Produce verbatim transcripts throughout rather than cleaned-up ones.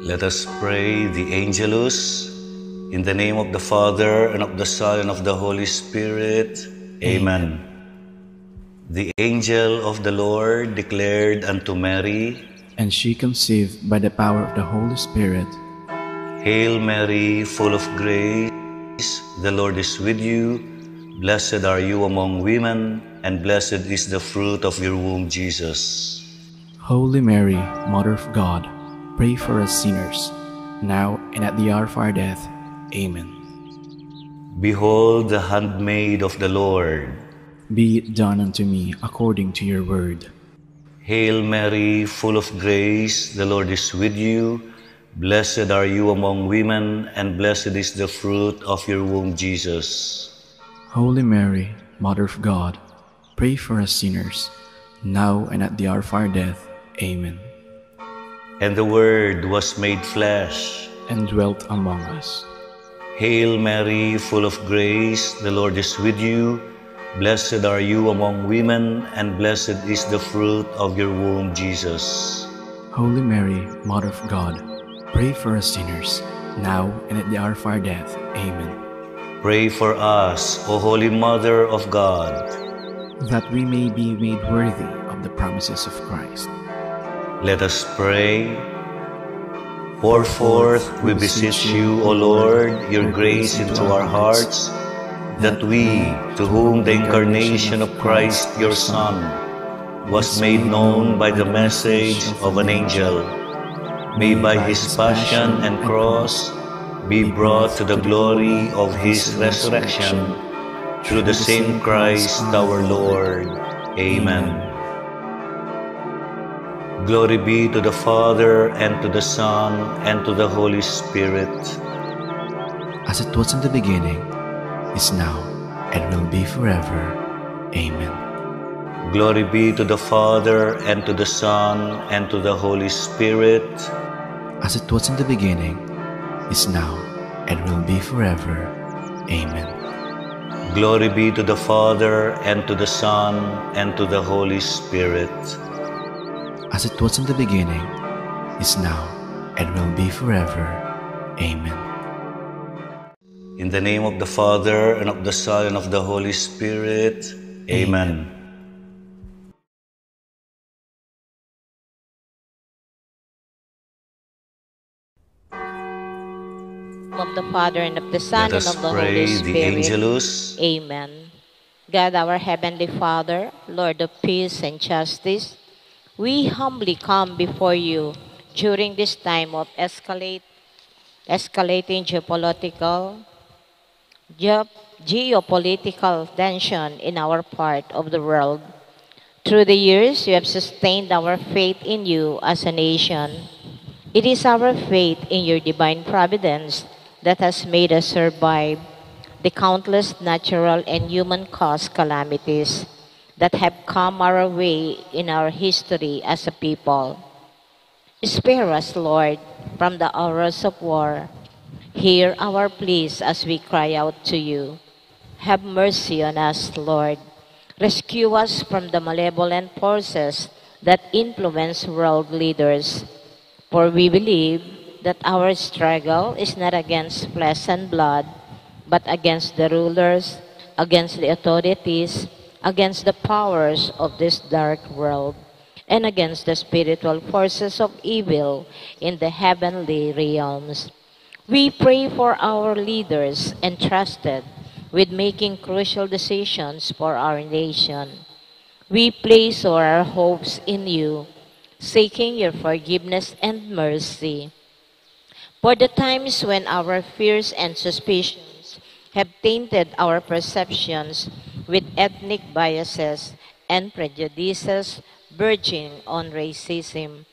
Let us pray the Angelus. In the name of the Father, and of the Son, and of the Holy Spirit. Amen. The angel of the Lord declared unto Mary, and she conceived by the power of the Holy Spirit. Hail Mary, full of grace, the Lord is with you. Blessed are you among women, and blessed is the fruit of your womb, Jesus. Holy Mary, Mother of God, pray for us sinners, now and at the hour of our death. Amen. Behold the handmaid of the Lord. Be it done unto me according to your word. Hail Mary, full of grace, the Lord is with you. Blessed are you among women, and blessed is the fruit of your womb, Jesus. Holy Mary, Mother of God, pray for us sinners, now and at the hour of our death. Amen. And the Word was made flesh and dwelt among us. Hail Mary, full of grace, the Lord is with you. Blessed are you among women, and blessed is the fruit of your womb, Jesus. Holy Mary, Mother of God, pray for us sinners, now and at the hour of our death. Amen. Pray for us, O Holy Mother of God, that we may be made worthy of the promises of Christ. Let us pray. Pour forth, we beseech you, O Lord, your grace into our hearts, that we, to whom the incarnation of Christ, your Son, was made known by the message of an angel, may by his passion and cross be brought to the glory of his resurrection, through the same Christ our Lord. Amen. Glory be to the Father, and to the Son, and to the Holy Spirit. As it was in the beginning, is now, and will be forever. Amen. Glory be to the Father, and to the Son, and to the Holy Spirit. As it was in the beginning, is now, and will be forever. Amen. Glory be to the Father, and to the Son, and to the Holy Spirit. As it was in the beginning, is now, and will be forever. Amen. In the name of the Father, and of the Son, and of the Holy Spirit. Amen. Of the Father, and of the Son, and of the Holy Spirit. Let us pray the Angelus. Amen. God, our Heavenly Father, Lord of peace and justice, we humbly come before you during this time of escalate, escalating geopolitical, geo-, geopolitical tension in our part of the world. Through the years, you have sustained our faith in you as a nation. It is our faith in your divine providence that has made us survive the countless natural and human-caused calamities that have come our way in our history as a people. Spare us, Lord, from the horrors of war. Hear our pleas as we cry out to you. Have mercy on us, Lord. Rescue us from the malevolent forces that influence world leaders. For we believe that our struggle is not against flesh and blood, but against the rulers, against the authorities, against the powers of this dark world, and against the spiritual forces of evil in the heavenly realms. We pray for our leaders entrusted with making crucial decisions for our nation. We place our hopes in you, seeking your forgiveness and mercy. For the times when our fears and suspicions have tainted our perceptions with ethnic biases and prejudices verging on racism,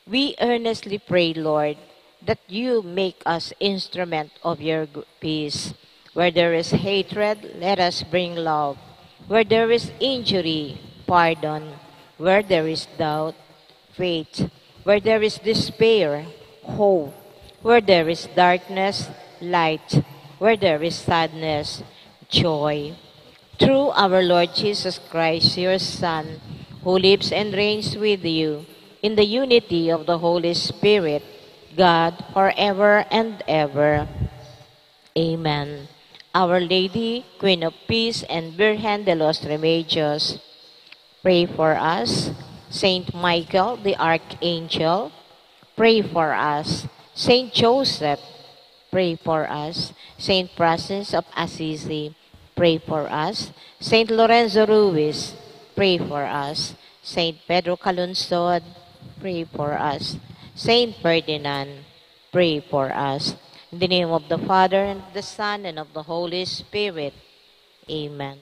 we earnestly pray, Lord, that you make us instrument of your g-, peace. Where there is hatred, let us bring love. Where there is injury, pardon. Where there is doubt, faith. Where there is despair, hope. Where there is darkness, light. Where there is sadness, joy. Through our Lord Jesus Christ, your Son, who lives and reigns with you in the unity of the Holy Spirit, God, forever and ever. Amen. Our Lady, Queen of Peace and Virgen de los Remedios, pray for us. Saint Michael the Archangel, pray for us. Saint Joseph, pray for us. Saint Francis of Assisi, pray for us. Saint Lorenzo Ruiz, pray for us. Saint Pedro Calungsod, pray for us. Saint Ferdinand, pray for us. In the name of the Father, and of the Son, and of the Holy Spirit. Amen.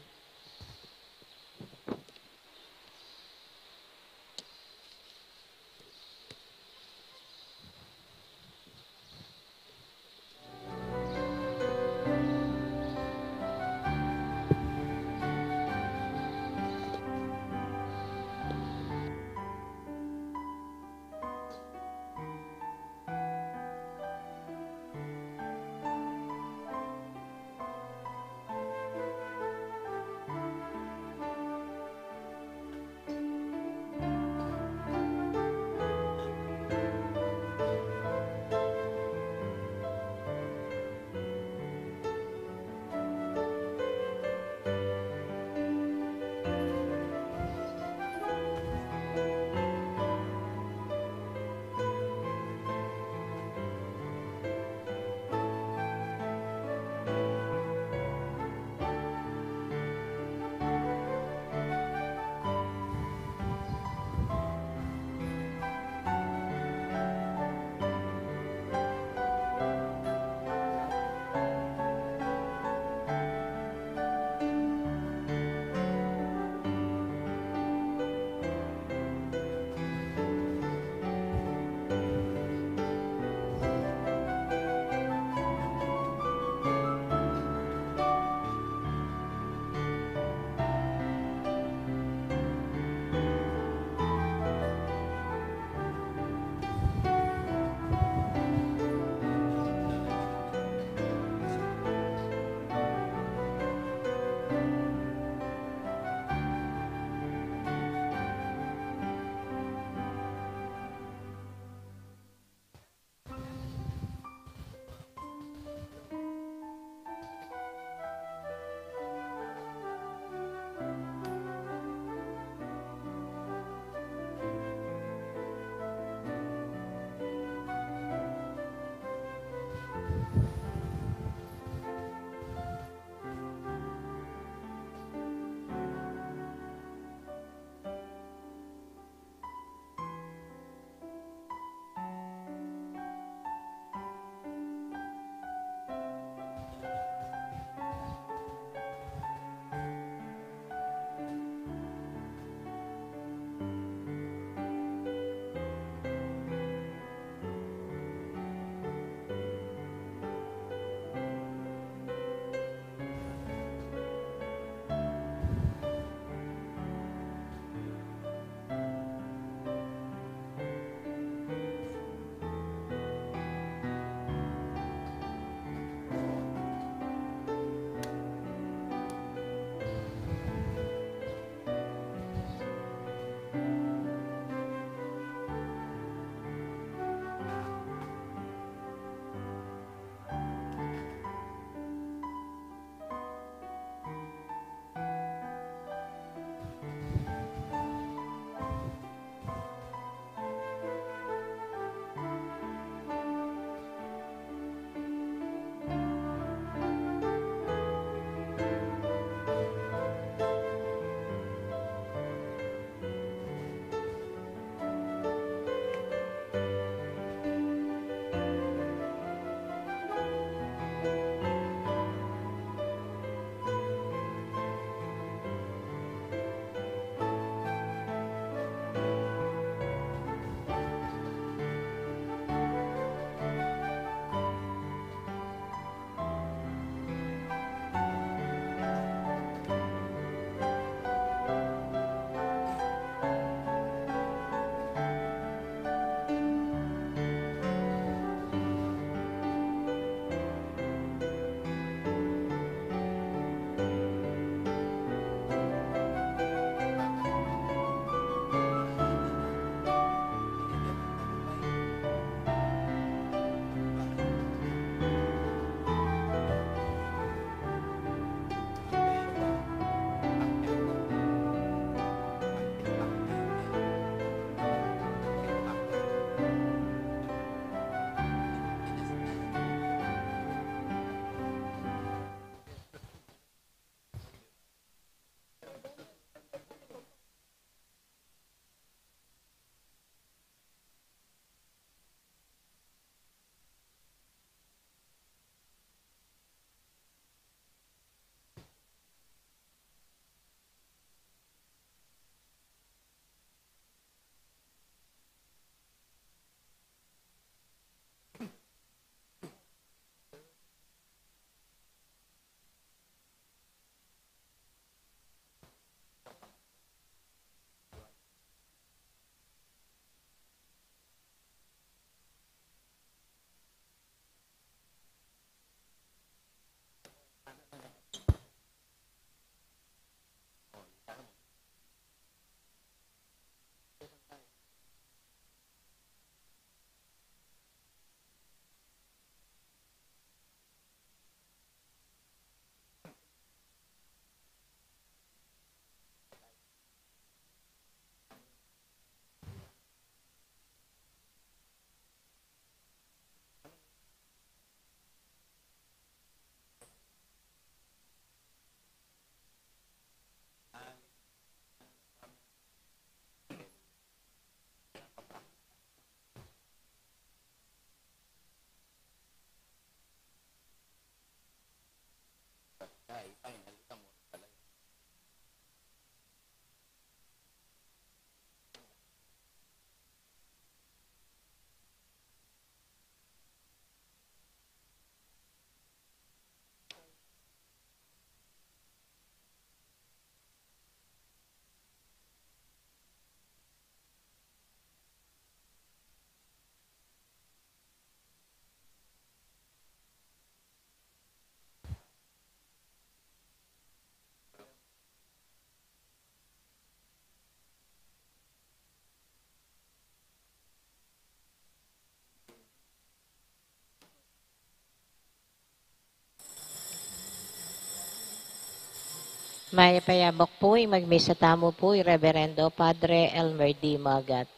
Mayap a abak pu. Ing magmisa tamu pu i Reverendo Padre Elmer D. Magat.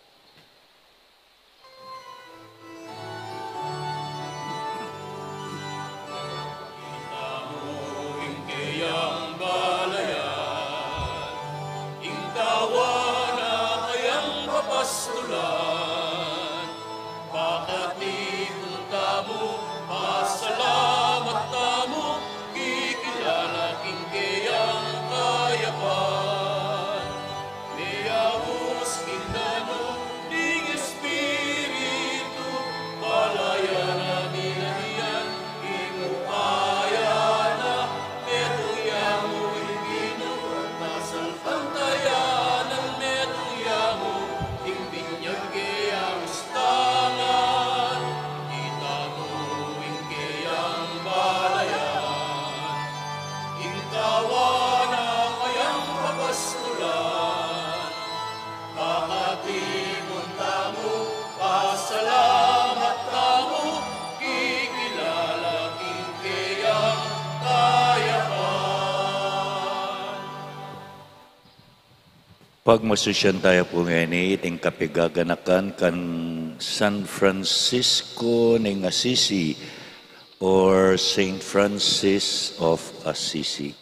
Ing tawa na kayang papastulan, pakatipun tamu, pasalamat tamu, kikilala king keyang kayapan. Meyaus king danum ning Espiritu, palayanan mi na yan, ing upaya na metung ya mu ing Ginu, pasalpantayanan metung ya mu ing binyag keyang ustangan. Itamu ing keyang balayan, ing tawa na kayang papastulan. Pakatipun tamu, pasalamat tamu, kikilala king keyang kayapan. Pagmasusyan taya pu ngeni iting kapigaganakan kang San Francisco ning Assisi, or Saint Francis of Assisi.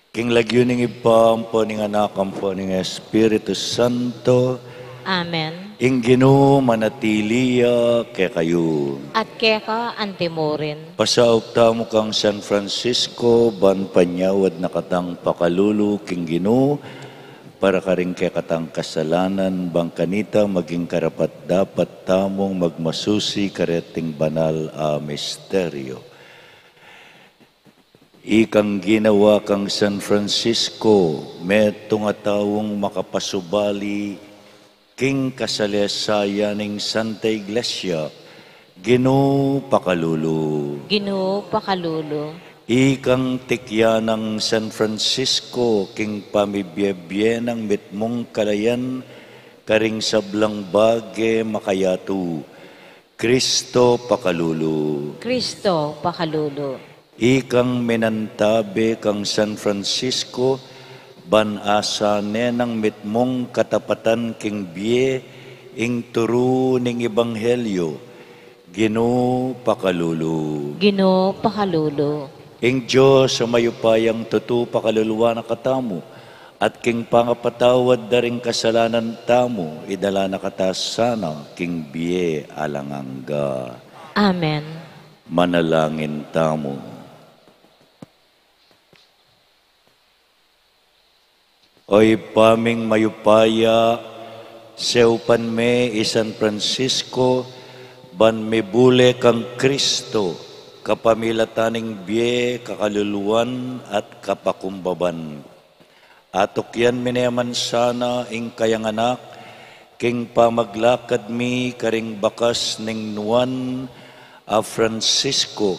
King lagyu ning Ibpa, ampo ning Anak, ampo ning Espiritu Santo. Amen. Ing Ginu manatili ya kekayu. At keka antimurin. Pasaup tamu kang San Francisco, ban panyawad na katang pakalulu king Ginu, para karing kekatang kasalanan, bang kanita maging karapat-dapat tamung magmasusi kareting banal a misteryo. Ikang ginawa kang San Francisco, metung a taung makapasubali king kasalesayan ning Santa Iglesia, Ginu pakalulu. Ginu pakalulu. Ikang tikyan nang San Francisco king pamibie-bie nang mitmung kalayan karing sablang bage makayatu, Kristo pakalulu. Kristo pakalulu. Ikang minantabe kang San Francisco, ban asane nang mitmung katapatan king bie ing turu ning ebanghelyo, Ginu pakalulu. Ginu pakalulu. Ing Dios a mayupayang tutu pakaluluan na katamu, at king pangapatawad da ring kasalanan tamu, idala na kata sana king bie alang angga. Amen. Manalangin tamu. O Ibpa ming mayupaya, saupan me i San Francisco, ban mibule kang Kristo, kapamilatan ning bie, kakaluluan, at kapakumbaban. Atukyan mi ne man sana ing kayang anak, king pamaglakad mi karing bakas ning Juan a Francisco,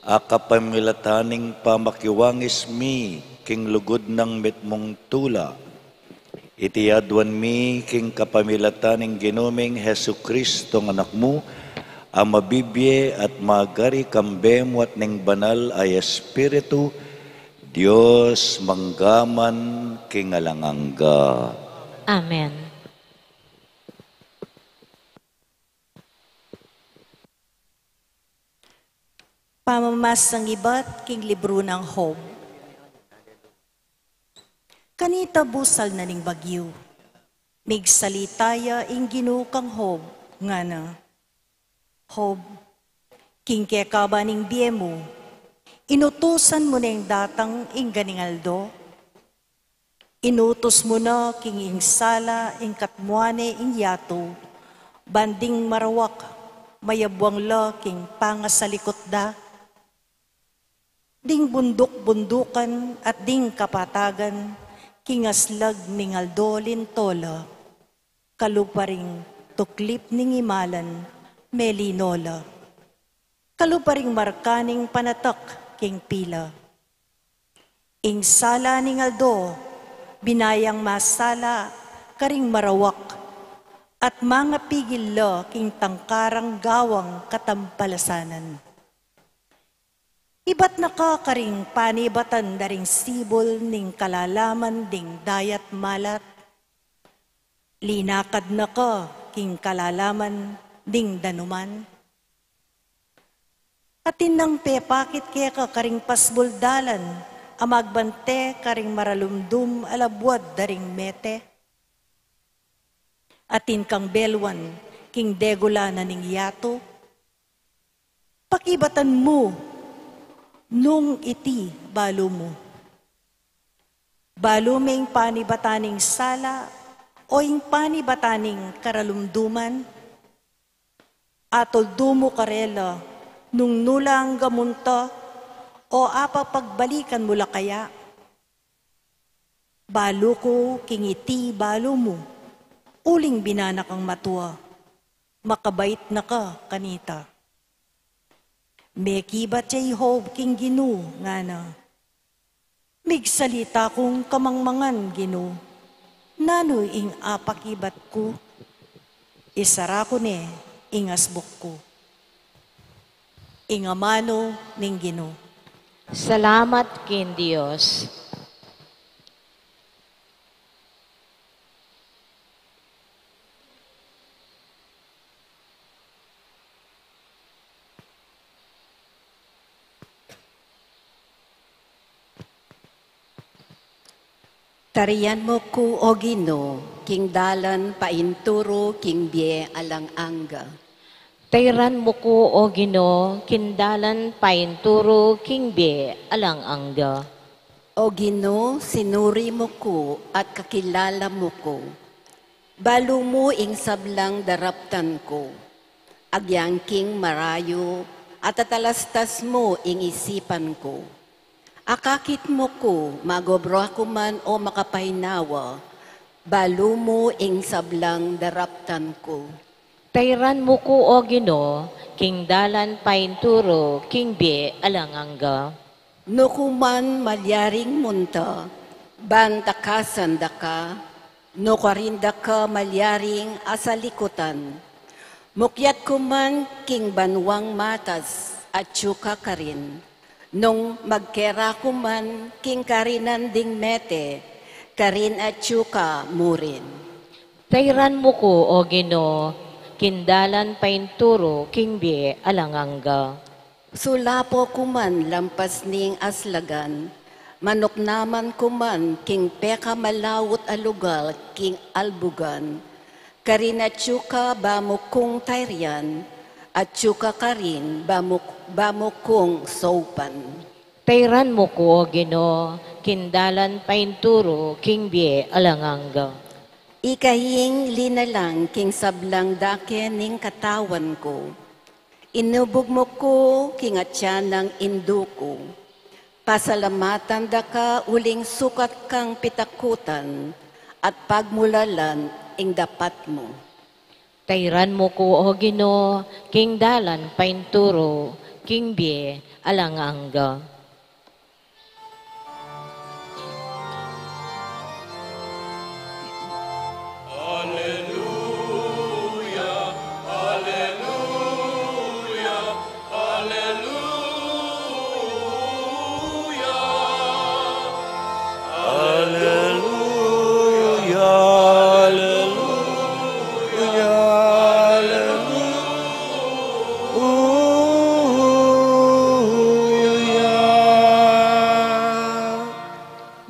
a kapamilatan ning pamakiwangis mi king lugud nang mitmung tula. Iti aduan mi king kapamilatan ning Ginu ming Jesucristo, Anak mu, a mabibie at magari kambe mu at ning Banal a Espiritu, Dios mangga man king alang angga. Amen. Pamamasang ibat king libru nang Job. Kanita busal na ning bagyu, migsalita ya ing Ginu kang Job, ngana: Job, king keka ba ning bie mu, inutusan mu neng datang ing ganing aldo? Inutus mu na king ing sala ing katmuan ne ing yatu, ban ding marawak mayabuang la king pangasalikut da? Ding bunduk-bundukan at ding kapatagan, king aslag ning aldo linto la, kalupa ring tuklip ning imalan melino la, kalupa ring marka ning panatak king pila. Ing sala ning aldo, binayang masala karing marawak, at mangapigil la king tangkarang gawang katampalasanan. Ibat na ka karing panibatan da ring sibul ning kalalaman ding dayat malat. Linakad na ka king kalalaman ding danuman. Atin nang pepakit keka karing pasbul dalan a magbante karing maralumdum a labuad da ring mete. Atin kang beluan king degula na ning yatu. Pakibatan mu nung iti balu mu. Balu me ing panibatan ning sala o ing panibatan ning karalumduman? Atuldu mu karela nung nu la angga munta o apapagbalikan mu la kaya? Balu ku king iti balu mu, uling binana kang matua, makabait na ka kanita. Mekibat ya i Job king Ginu, ngana, "Migsalita kung kamangmangan, Ginu, nanu ing apakibat ku? Isara ku ne ing asbuk ku." Ing amanu ning Ginu. Salamat king Dios. Tarian mu ku, O Ginu, king dalan painturu king bie alang angga. Tairan mu ku, O Ginu, king dalan painturu king bie alang angga. O Ginu, sinuri mu ku at kakilala mu ku. Balu mu ing sablang daraptan ku. Agyang king marayu at atalastas mu ing isipan ku. Akakit mu ku, magobra ku man o makapainawa, balu mu ing sablang daraptan ku. Tairan mu ku, O Ginu, king dalan painturu king bie alang angga. Nu ku man malyaring munta, ban takasan da ka, nu karin da ka malyaring asalikutan. Mukyat ku man king banuang matas, atyu ka karin. Nung magkera ku man king karinan ding mete, karin atyu ka murin. Tairan mu ku, O Ginu, king dalan painturu king bie alang angga. Sulapo ku man lampas ning aslagan, manuknaman ku man king pekamalaut a lugal king albugan, karin atyu ka ba mu kung tarian, atyu ka karin ba mu, ba mu kung saupan. Tairan mu ku, O Ginu, king dalan painturu king bie alang angga. Ika ing linalang king sablang dake ning katawan ku. Inubug mu ku king atian nang indu ku. Pasalamatan da ka uling sukat kang pitakutan at pagmulalan ing dapat mu. Tairan mu ku, O Ginu, king dalan painturu king bie alang angga. Aleluya, aleluya, aleluya.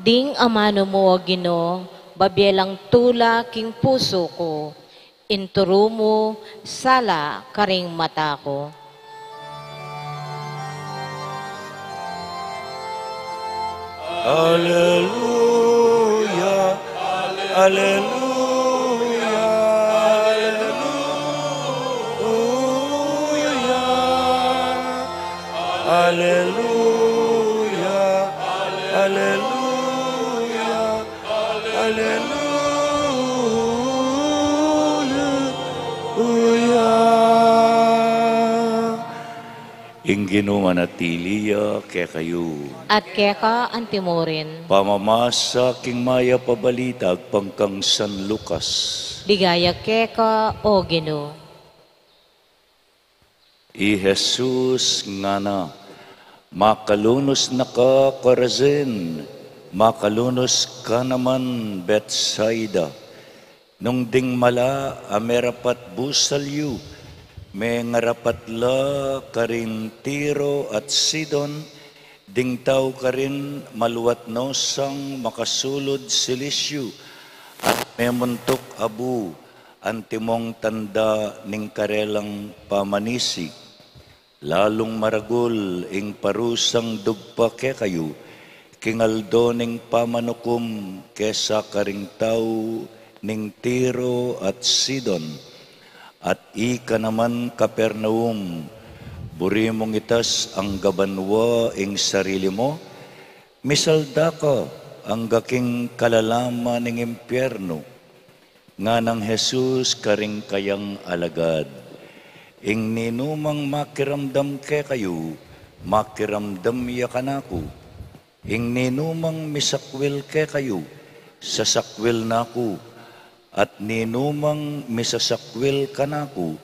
Ding amanu mu, O Ginu, babie lang tula king pusu ku, inturu mu sala karing mata ku. Aleluya, aleluya, aleluya, aleluya, aleluya. Aleluya. Ing Ginu manatili ya kekayu. At keka antimurin. Pamamasa king Mayap a Balita agpang kang San Lucas. Ligaya keka, O Ginu. I Jesus ngana, Makalunus na ka, Corazin, makalunus ka naman, Bethsaida. Nung ding mala a merapat busal yu, mengarapat la karin Tiro at Sidon, ding tau karin maluat no sang makasulud silisyu, at memuntuk abu antimong tanda ning karelang pamanisi. Lalung maragul ing parusang dugpa kekayu king aldo ning pamanukum kesa karing tau ning Tiro at Sidon. At ika naman, Capernaum, buri mung itas angga banua ing sarili mu? Misalda ka angga king kalalaman ning impiernu. Nganang Jesus karing kayang alagad, ing ninumang makiramdam kekayu, makiramdam ya kanaku. Ing ninumang misakwil kekayu, sasakwil na ku. At ninumang misasakwil kanaku,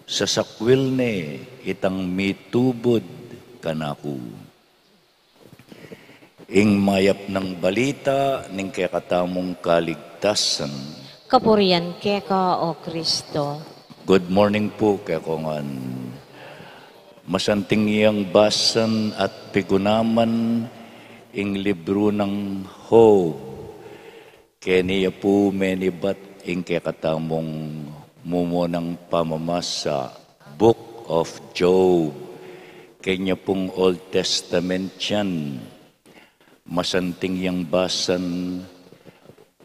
sasakwil ne itang mitubud kanaku. Ing mayap nang balita ning kekatamung kaligtasan. Kapurian keka, O Kristo. Good morning pu kekongan. Masanting yang basan at pigunaman ing libru nang Job. Keni ya pu menibat ing kekatamung mumunang pamamasa, Book of Job. Kenya pung Old Testament yan. Masanting yang basan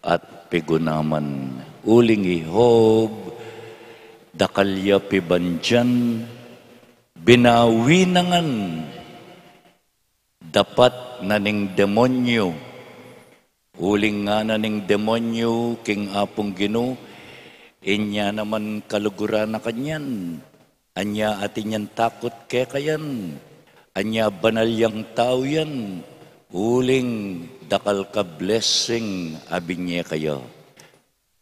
at pigunaman. Uling i Job, dakal ya pibandian, binawi na ngan, dapat na ning demonyu. Uling ngana ning demonyu king Apung Ginu, inya naman kaluguran na kanyan. Anya atin yang takut keka yan. Anya banal yang tau yan. Uling dakal ka blessing a binie kaya.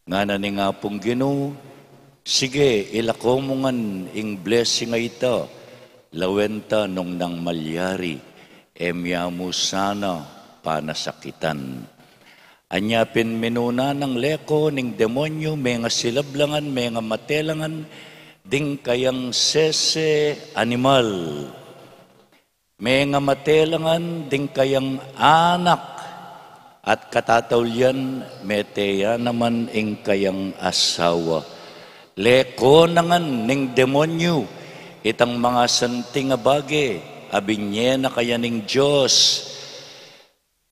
Ngana ning Apung Ginu, sige, ilako mu ngan ing blessing a ita, lawen ta nung nang malyari, e mya mu sana panasakitan. Anya pin minuna nang leko ning demonyu, mengasilab la ngan, mengamate la ngan ding kayang sese animal. Mengamate la ngan ding kayang anak, at katataulian mete ya naman ing kayang asawa. Leko na ngan ning demonyu itang mangasanting a bage a binie na kaya ning Dios.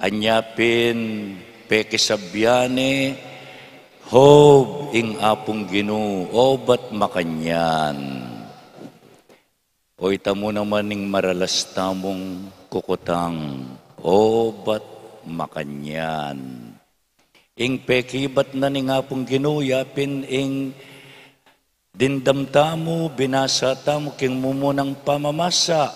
Anya pin pekisabyan ne, Job, ing Apung Ginu, obat makanyan. O ita mu naman ing maralas tamung kukutang, obat makanyan. Ing pekibat na ning Apung Ginu, yapin ing dimdam tamu, binasa tamu king mumunang pamamasa.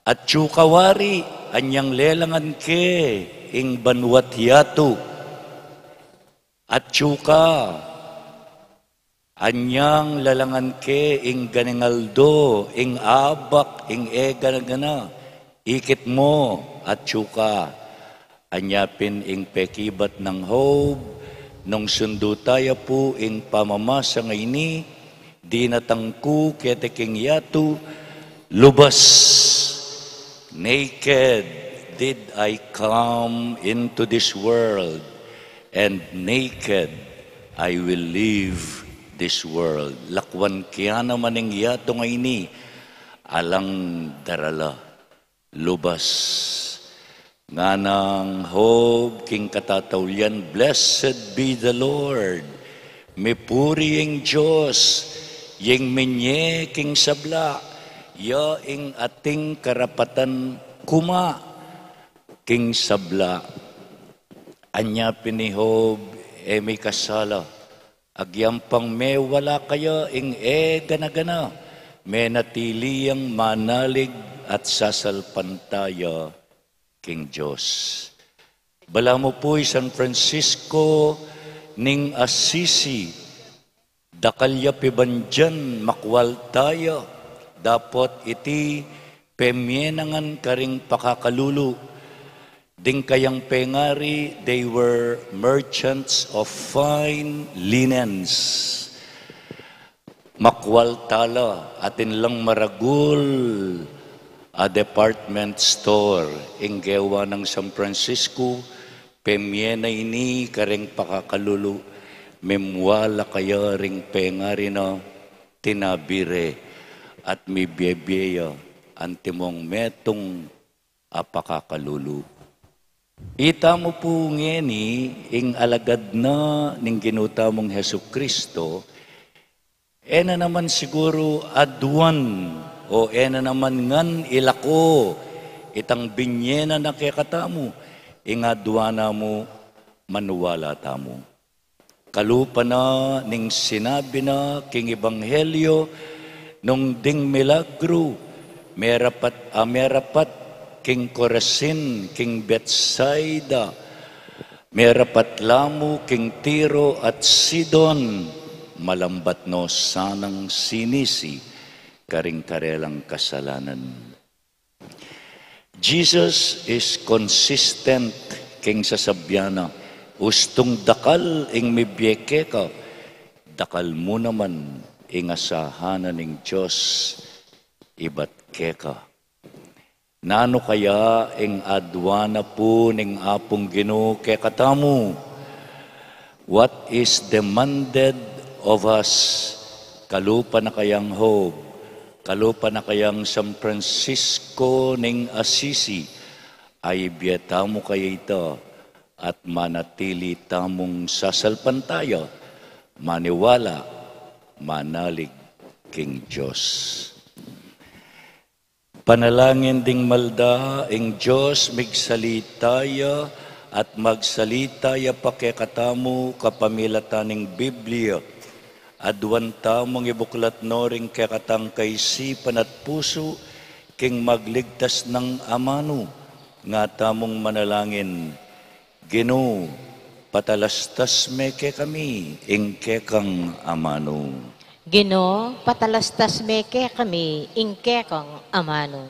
Atyu ka wari, anyang lelangan ke ing banua't yatu. Atyu ka, anyang lelangan ke ing ganing aldo, ing abak, ing e gana-gana. Ikit mu, atyu ka. Anya pin ing pekibat nang Job, nung sundu taya pu ing pamamasa ngeni, dinatang ku keti king yatu, lubas. Naked did I come into this world, and naked I will leave this world. Lakwan ke ya naman ing yatu ngeni, alang darala, lubas. Nganang Job king katataulian, "Blessed be the Lord." Mipuri ing Dios, yang minie king sabla, ya ing ating karapatan kuma king sabla. Anya pin i Job, e mikasala. Agyampang mewala kaya ing e gana-gana, menatili yang manalig at sasalpantaya king Dios. Balamu pu i San Francisco ning Assisi, dakal ya pibandian, makwal taya, dapot iti pemie na ngan karing pakakalulu. Ding kayang pengari, they were merchants of fine linens. Makwal tala, atin lang maragul a department store ing gewa nang San Francisco, pemie na ini karing pakakalulu, mimwala kaya ring pengari na, tinabi re, at mibiebie ya antimong metung a pakakalulu. Ita mu pu ngeni ing alagad na ning Ginu tamung Jesucristo, e na naman siguru aduan o e na naman ngan ilako itang binie na na kekatamu, ing aduan na mu maniwala tamu. Kalupa na ning sinabi na king ebanghelyo nung ding milagru, merapat, a merapat king Corazin, king Betsaida, merapat la mu king Tiro at Sidon, malambat no sanang sinisi karing karelang kasalanan. Jesus is consistent king sasabian na, ustung dakal ing mibie keka, dakal mu naman ing asahan na ning Dios ibat keka. Nanu kaya ing aduan na pu ning Apung Ginu kekatamu? What is demanded of us? Kalupa na kayang Job, kalupa na kayang San Francisco ning Assisi, a ibie tamu kaya ita at manatili tamung sasalpantaya, maniwala, manalig king Dios. Panalangin ding malda, ing Dios migsalita ya at magsalita ya pa kekatamu kapamilatan ning Biblia. Aduan tamung ibuklat no ring kekatang kaisipan at pusu king magligtas nang amanu. Nga tamung manalangin, Ginu, patalastas me kekami ing kekang amanu. Ginu, patalastas me kekami ing kekang amanu.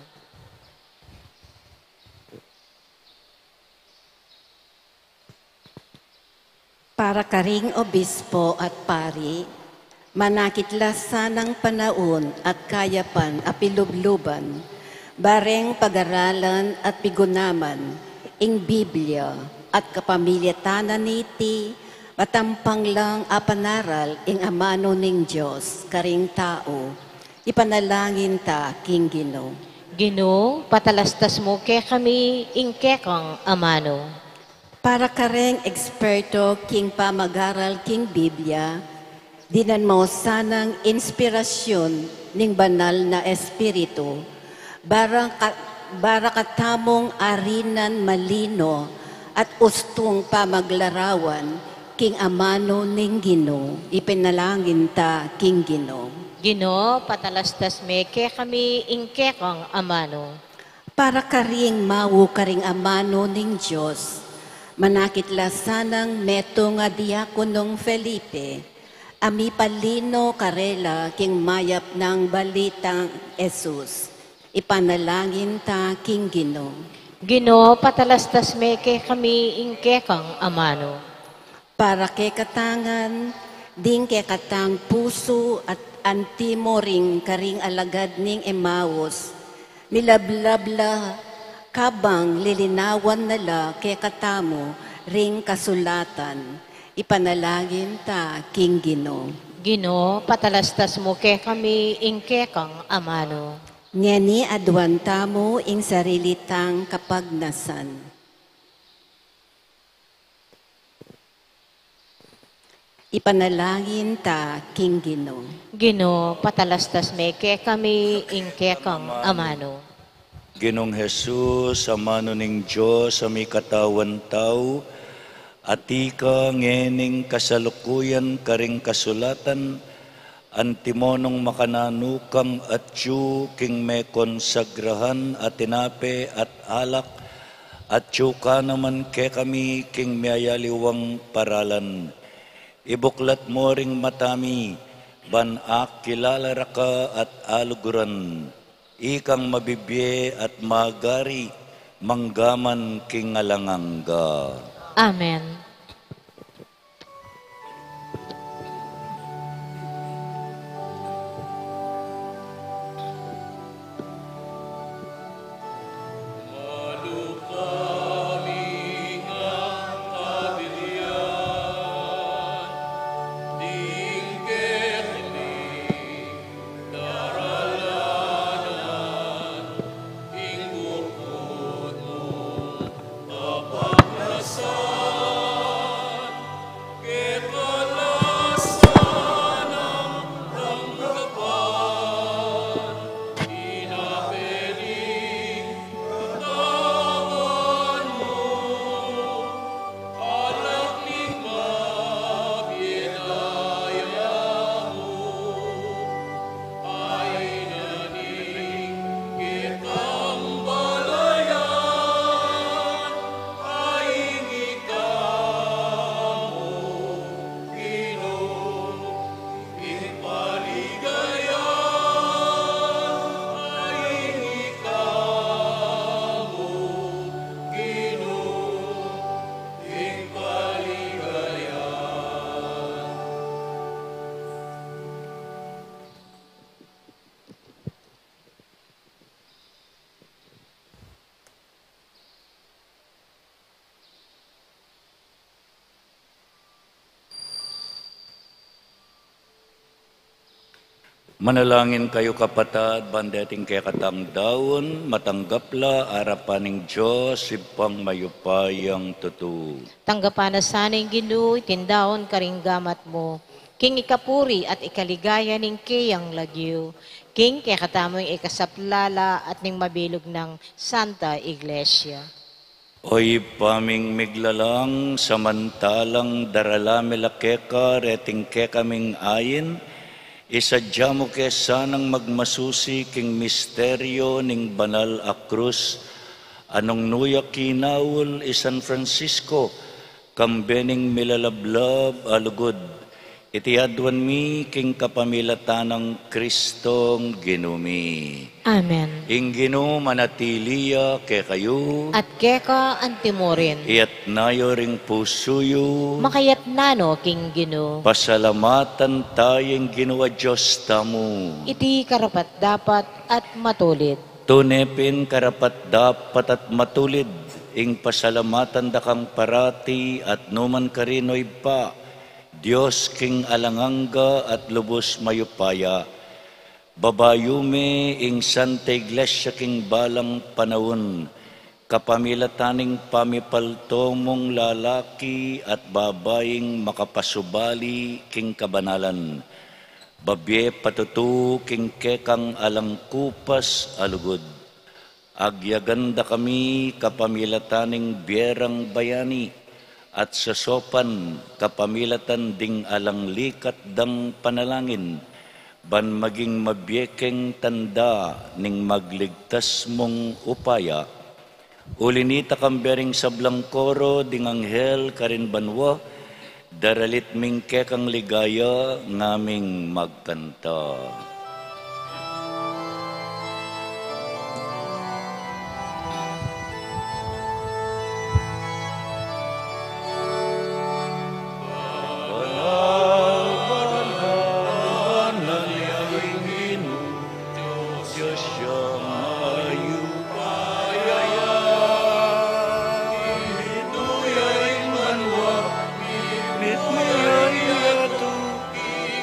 Para karing obispo at pari, manakit la sanang panaun at kayapan a pilubluban, bareng pagaralan at pigunaman ing Biblia at kapamilatan na niti, matampang lang a panaral ing amanu ning Dios karing tau. Ipanalangin ta king Ginu. Ginu, patalastas mu kekami ing kekang amanu. Para kareng eksperto king pamagaral king Biblia, dinan mu sanang inspirasyon ning Banal na Espiritu, bara ka-, bara katamung arinan malino at ustung pamaglarawan king amanu ning Ginu. Ipanalangin ta king Ginu. Ginu, patalastas me kekami ing kekang amanu. Para karing mau karing amanu ning Dios, manakit la sanang metung a diakonong Felipe, a mipalino karela king mayap nang balitang Jesus. Ipanalangin ta king Ginu. Ginu, patalastas me kekami ing kekang amanu. Para kekatang ngan, ding kekatang pusu at antimo ring karing alagad ning Emaus, milablab la kabang lilinawan na la kekatamu ring kasulatan. Ipanalangin ta king Ginu. Ginu, patalastas mu kekami ing kekang amanu. Ngeni aduan tamu ing sarili tang kapagnasan. Ipanalangin ta king Ginu. Ginu, patalastas me kekami ing kekang amanu. Ginung Jesus, amanu ning Dios a mikatawan tau, atiu ka ngening kasalukuyan karing kasulatan, antimo nung makananu kang atiu king mekonsagrahan a tinape at alak, atiu ka naman kekami king miyayaliwang paralan. Ibuklat mo ring mata mi, ban akilala ra ka at aluguran. Ikang mabibie at magari, mangga man king alang angga. Amen. Manalangin kayu, kapatad, ban deting kekatang daun, matanggap la arapan ning Dios, Ibpang mayupayang tutu. Tanggapan na sana ning Ginu iting daun karing gamat mu, king ikapuri at ikaligaya ning keyang lagyu, king kekatamung ikasaplala at ning mabilug nang Santa Iglesia. O Ibpa ming miglalang, samantalang darala mi la keka reting kekaming ain, isadya mu ke sanang magmasusi king misteryo ning banal a krus, a nung nu ya kinaul i San Francisco, kambe ning milalablab a lugud, iti aduan mi king kapamilatan nang Kristong Ginu mi. Amen. Ing Ginu manatili ya kekayu. At keka antimurin. Iyatas yu ring pusu yu. Makayatas no king Ginu. Pasalamatan taya ing Ginu a Dios tamu. Iti karapat-dapat at matulid. Tune pin karapat-dapat at matulid ing pasalamatan da kang parati at nu man karin, o Ibpa, Dios king alang angga at lubus mayupaya. Babayu me ing Santa Iglesia king balang panaun, kapamilatan ning pamipalto mung lalaki at babaing makapasubali king kabanalan, babie patutu king kekang alang kupas a lugud. Agyagan da kami kapamilatan ning bie rang bayani, at sosopan kapamilatan ding alang likat dang panalangin, ban maging mabie keng tanda ning magligtas mung upaya. Uli nita, kambe ring sablang koro ding anghel karin banua, daralit ming kekang ligaya, ngaming magkanta. Banal, banal, banal ya ing Ginu, Dios yang mayupaya. Mitmu ya ing banua, mitmu ya ing yatu,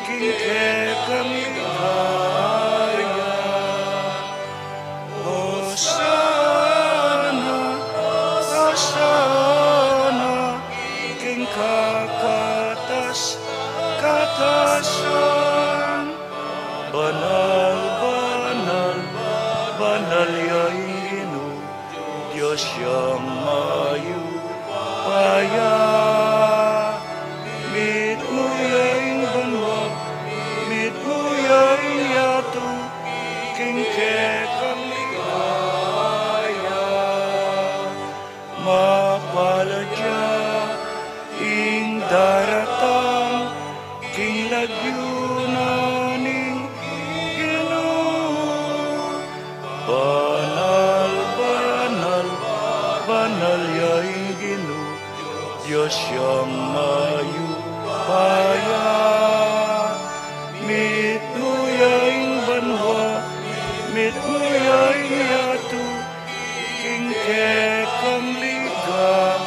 king kekang ligaya. Hosana, hosana, king kakatas-katasan. Banal, banal, banal ya ing Ginu, Dios yang mayupaya. Mitmu ya ing banua, mitmu ya ing yatu, king kekang ligaya. Mapalad ya ing daratang king lagyu na ning Ginu. Dios yang mayupaya, mitmu ya ing banua, mitmu ya ing yatu, king kekang ligaya.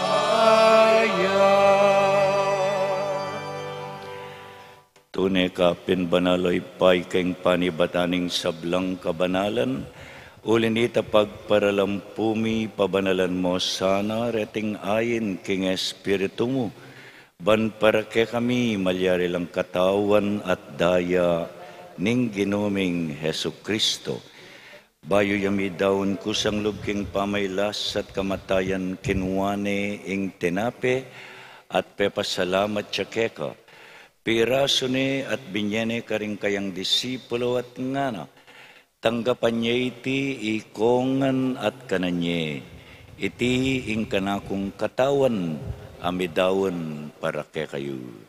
Tune ka pin banal, o Ibpa, ika ing panibatan ning sablang kabanalan. Uli na nita, pagparalampu mi, pabanalan mo sana reting ain king Espiritu mu, ban para kekami malyari lang katawan at daya ning Ginu ming Jesucristo. Bayu ya midaun kusang lub king pamailas at kamatayan, kinua ne ing tinape at pepasalamat ya keka, pirasu ne at binye ne karing kayang disipulo at ngana: Tanggapan ye iti ikongan at kanan ye, iti ing kanakung katawan a midaun para kekayu.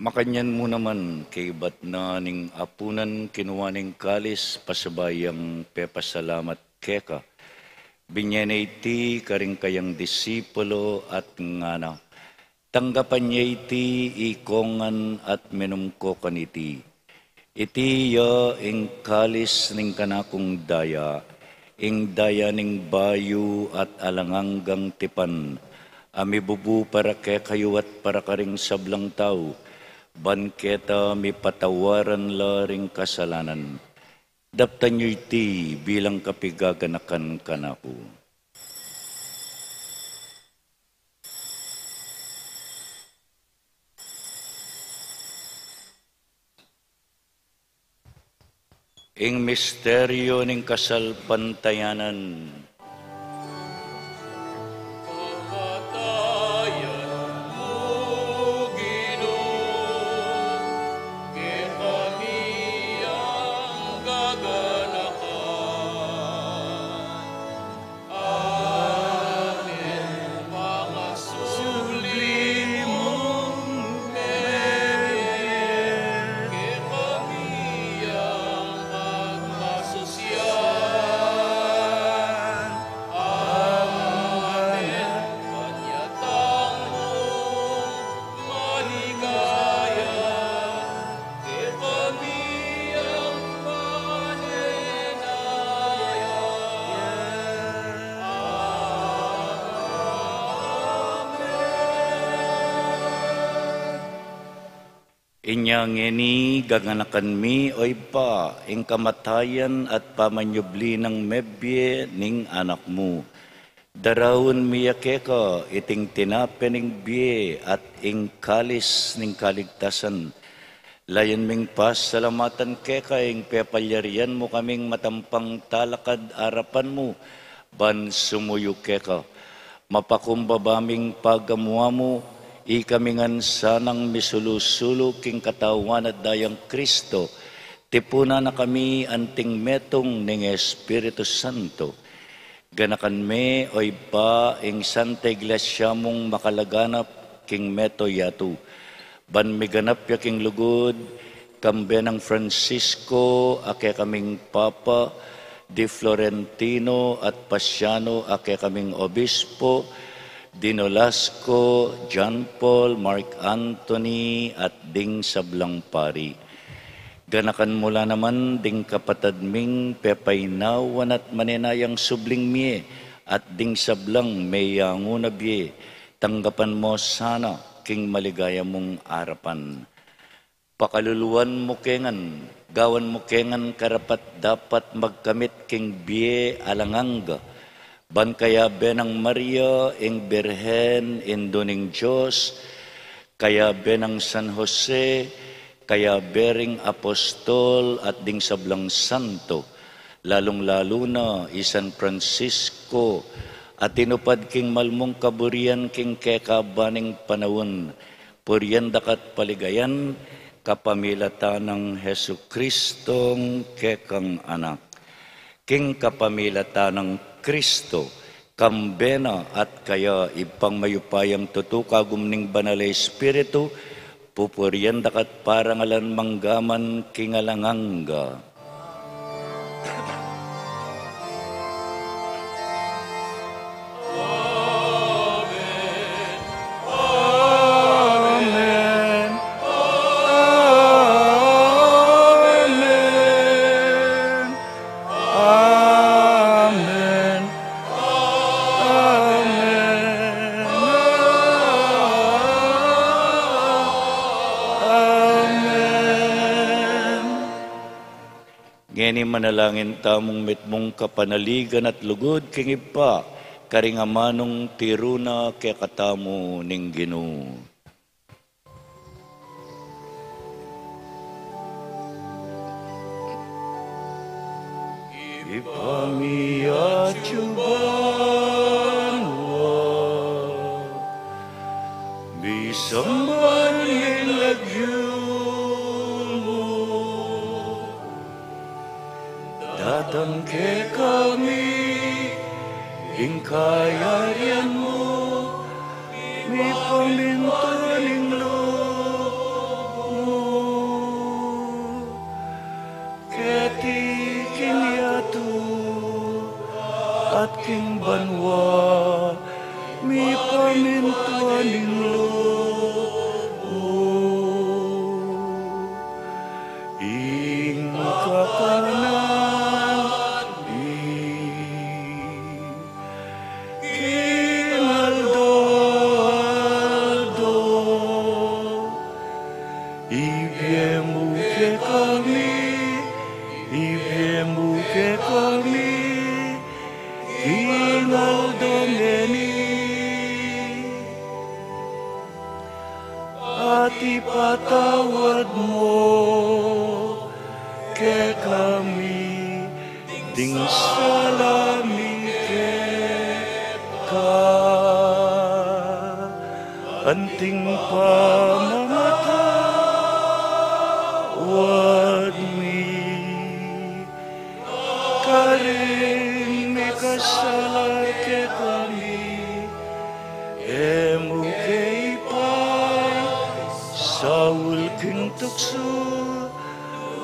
Makanyan mu naman, kaibat na ning apunan, kinua ne ing kalis, pasabay yang pepasalamat keka, binye ne iti karing kayang disipulo at ngana: Tanggapan ye iti ikongan at minum ko kaniti. Iti ya ing kalis ning kanakung daya, ing daya ning bayu at alang anggang tipan, a mibubu para kekayu at para karing sablang tau, ban keta mipatawaran la ring kasalanan. Daptan yu iti bilang kapigaganakan kanaku. Ing misteryu ning kasalpantayanan. Kamatayan mu, Ginu, kekami yang gaganakan. Amen. Pangasubli mung mebie, kekami yang pagmasusian. Amen. Panyatang mung maligaya, inya ngeni gaganakan mi, o Ibpa, ing kamatayan at pamanyubli nang mebie ning Anak mu. Daraun mi ya keka iting tinape ning bie at ing kalis ning kaligtasan. Layun ming pasalamatan keka ing pepalyarian mu kaming matampang talakad arapan mu ban sumuyu keka. Mapakumbaba ming pagamu-amu, ikami ngan sanang misulu-sulu king katawan at dayang Kristo, tipunan na kami anting metung ning Espiritu Santo. Ganakan me, o Ibpa, ing Santa Iglesia mung makalaganap king mabilug a yatu, ban miganap ya king lugud, kambe nang Francisco a kekaming Papa, di Florentino at Pasiano a kekaming Obispo, di Nolasco, John Paul, Mark Anthony, at ding sablang pari. Ganakan mu la naman ding kapatad ming pepainawan at manenayang subling mie, at ding sablang meyangu na bie, tanggapan mo sana king maligaya mung arapan. Pakaluluan mu ke ngan, gawan mu ke ngan karapat-dapat magkamit king bie alang angga, ban kayabe nang Maria, ing Birhen, Indu ning Dios, kayabe nang San Jose, kayabe ring apostol at ding sablang santo, lalung-lalu na i San Francisco, a tinupad king malmung kaburian king kekaba ning panaun, purian daka't paligayan, kapamilatan nang Jesucristong kekang Anak. King kapamilatan nang Kristo, Kambe na at kaya, Ibpang mayupayang tutu, kagum ning Banal a Espiritu, pupurian da ka at parangalan manggaman king alang angga. Amen. Amen. Amen. Amen. Ngeni manalangin tamung mitmung kapanaligan at lugud king Ibpa, karing amanung tiru na kekatamu ning Ginu. Ibpa mi atsu ka banua, misamban ya ing lagyu mu, datang kekami ing kayarian mu, mipamintuan ing lub mu keti king yatu at king banua. Mipamintuan ing lub mu. Ing kakanan mi king aldo-aldo ibie mu kekami, ibie mu kekami king aldo ngeni. At ipatawad mu kekami ding sala mi keka, anting pamamatawad mi karing mikasala kekami. E mu ke ipaisaul king tuksu,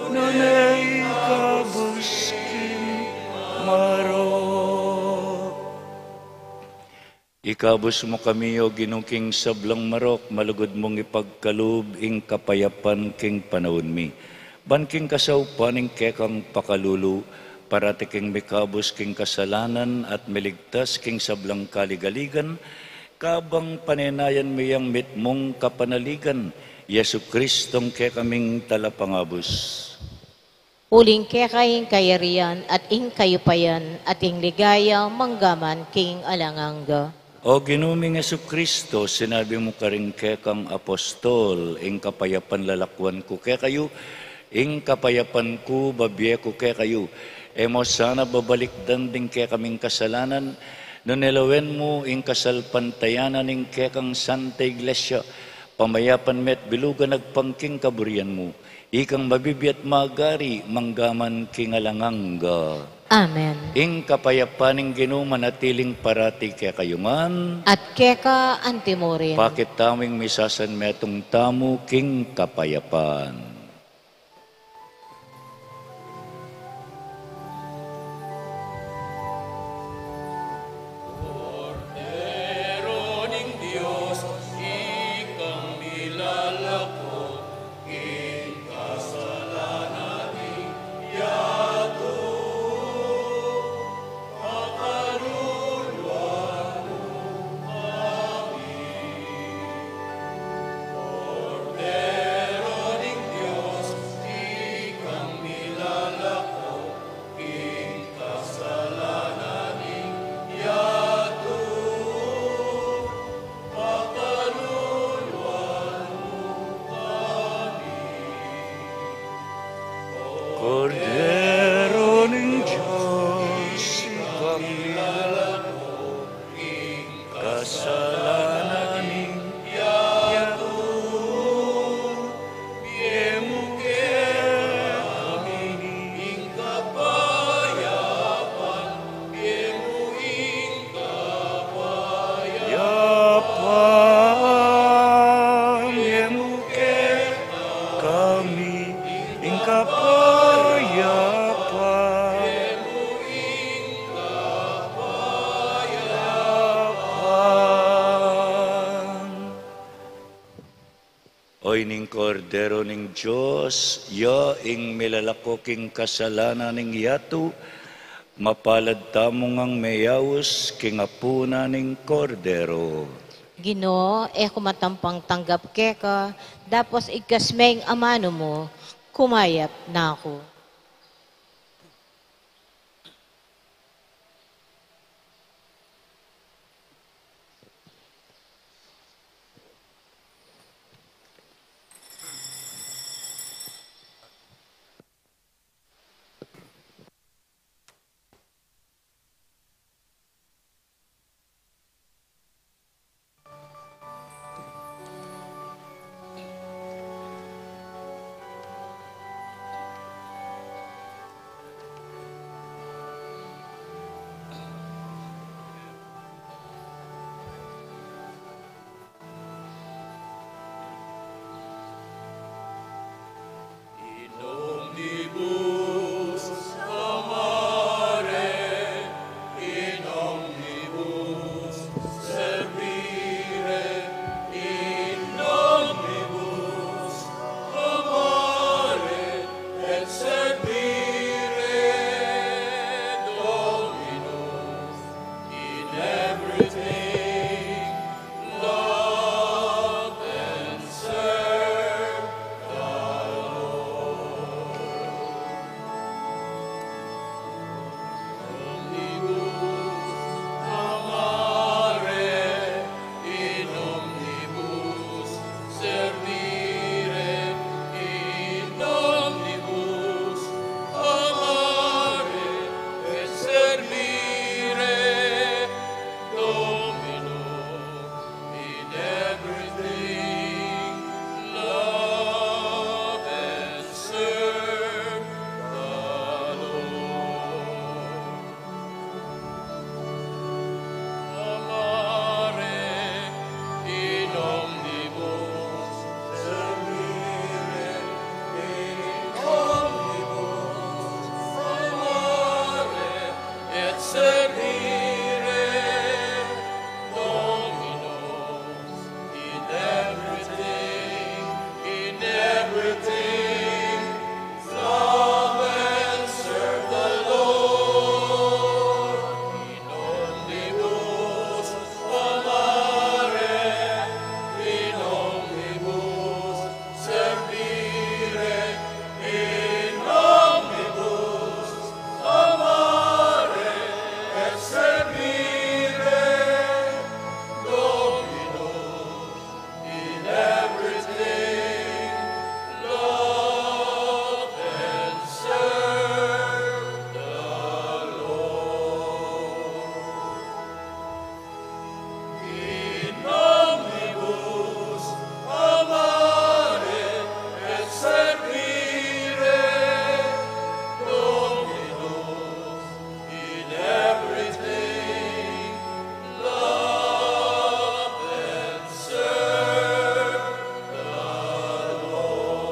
nune ikabus king marok. Ikabus mu kami, O Ginu, king sablang marok, malugud mung ipagkalub ing kapayapan king panaun mi. Ban king kasaupan ning kekang pakalulu, parati keng mikabus king kasalanan at miligtas king sablang kaligaligan, kabang panenayan mi yang mitmung kapanaligan, Jesucristong kekaming Talapangabus. Uling keka ing kayarian at ing kayupayan at ing ligaya manggaman king alang angga. O Ginu ming Jesucristo, sinabi mu karing kekang apostol, ing kapayapan lalakwan ku kekayu, ing kapayapan ku babie ku kekayu. E mu sana babalikdan ding kekaming kasalanan, nune lawen mu ing kasalpantayanan ning kekang Santa Iglesia, pamayapan me at bilugan agpang king kaburian mu. Ikang mabibie at magari manggaman king alang angga. Amen. Ing kapayapan ning Ginu manatiling parati kekayu ngan. At keka antimurin. Pakit tamu ing misasan metung tamu king kapayapan. Kordero ning Dios, ikang milalako king kasalanan ning yatu, pakaluluan mu kami. Kordero ning Oy ning Kordero ning Dios, ya ing milalako king kasalanan ning yatu, mapalad tamu ngang meyaus king apunan ning Kordero. Ginu, e ku matampang tanggap keka, dapot igkas me ing amanu mu, kumayap na ku. In omnibus amare, in omnibus servire, in omnibus amare et servire Dominum, in everything love and serve the Lord. Omnibus amare, in omnibus servire, in omnibus amare et servire Dominum, in everything love and serve the Lord. Amare, in omnibus servire, in omnibus amare et servire Dominum, in everything, in everything love and serve the Lord. In omnibus amare, in omnibus servire, in omnibus amare et servire Dominum, in everything love and serve the Lord. In omnibus amare et servire Dominum, in everything love and serve the Lord.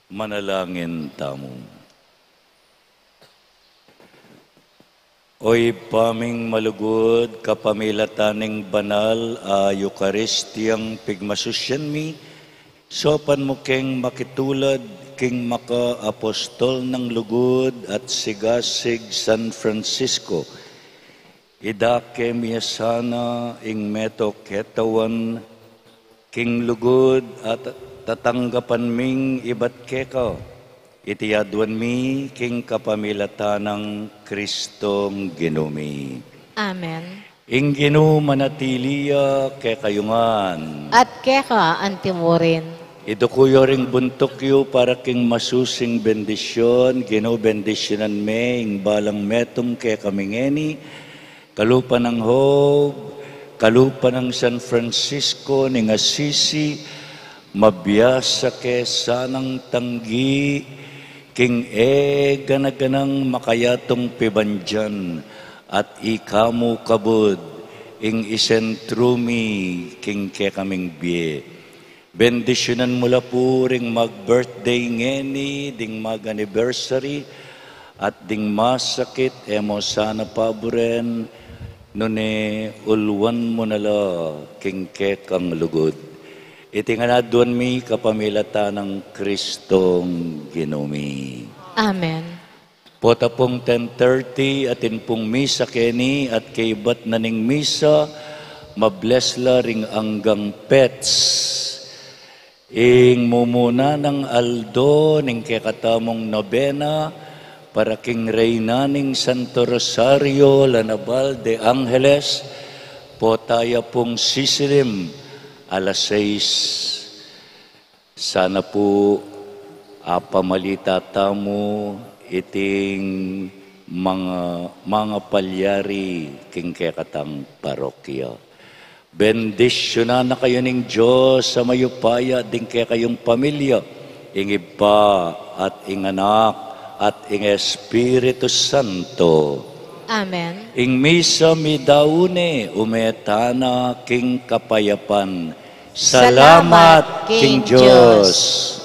Manalangin tamu. O Ibpa ming malugud, kapamilatan ning banal a Eukaristiyang pigmasusyan mi, saupan mu keng makitulad king makaapostol nang lugud at sigasig San Francisco. Idake mi ya sana ing meto ketawan king lugud at tatanggapan ming ibat keka. Iti aduan mi king kapamilatan nang Kristong Ginu mi. Amen. Ing Ginu manatili ya kekayu ngan. At keka antimurin. Iduku yu ring buntuk yu para king masusing bendisyun. Ginu, bendisyunan me ing balang metung kekami ngeni, kalupa nang Job, kalupa nang San Francisco ning Assisi, mabiasa ke sanang tanggi king e gana-ganang makayatung pibandian, at ika mu kabud ing isentru mi king kekaming bie. Bendisyunan mu la pu ring mag-birthday ngeni, ding mag-anniversary, at ding masakit, e mu sana paburen, nune ulwan mu na la king kekang lugud. Iti ngan aduan mi kapamilatan nang Kristong Ginu mi. Amen. Pota pung ten thirty, atin pung misa keni at kaybat na ning misa, mabless la ring anggang pets. Ing mumuna nang aldo ning kekatamung nobena para king Reyna ning Santo Rosario, La Naval de Angeles, pota ya pung sisilim alas sais. Sana pu apamalita tamu iting manga, manga palyari king kekatang parokya. Bendisyunan na kayu ning Dios a mayupaya, ding kekayung pamilya, ing Ibpa at ing Anak at ing Espiritu Santo. Amen. Ing misa midaun ne, ume tana king kapayapan. Salamat king Dios.